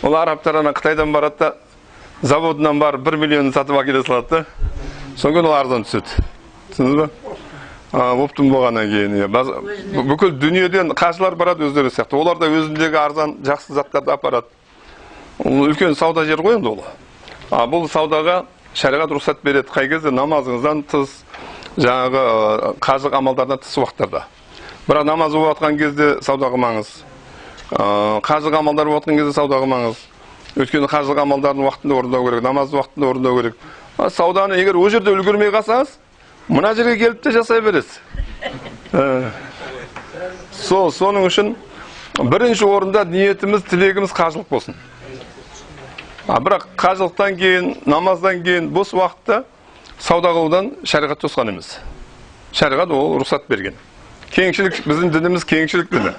Ол арабтар ана Қытайдан барады да, заводынан барып 1 миллион сатып әкеле салады да, содан кейін ол арзан түседі. Түсіндіңіз ба? Оптом болғаннан кейін, иә, бүкіл дүниеден қажылар барады өздері сияқты. Олар да өзіндегі арзан жақсы заттарды апарады. Ол үлкен сауда жері ғой енді ол. Бұл саудаға шариғат рұқсат береді. Қай кезде? Намазыңыздан тыс, жаңағы қажылық амалдарынан тыс уақыттарда. Бірақ намаз болып жатқан кезде сауда қылмаңыз. Қажылық амалдар болып жатқан кезде сауда қылмаңыз. Өйткені қажылық амалдарын уақытында орындау керек, намазды уақытында орындау керек. Сауданы егер ол жерде үлгермей қалсаңыз, мына жерге келіп те жасай бересіз. Соның үшін бірінші орында ниетіміз, тілегіміз қажылық болсын. Бірақ қажылықтан кейін, намаздан кейін бос уақытта сауда қылудан шариғат тосқан емес. Шариғат ол рұқсат берген. Кеңшілік, біздің дініміз кеңшілік діні.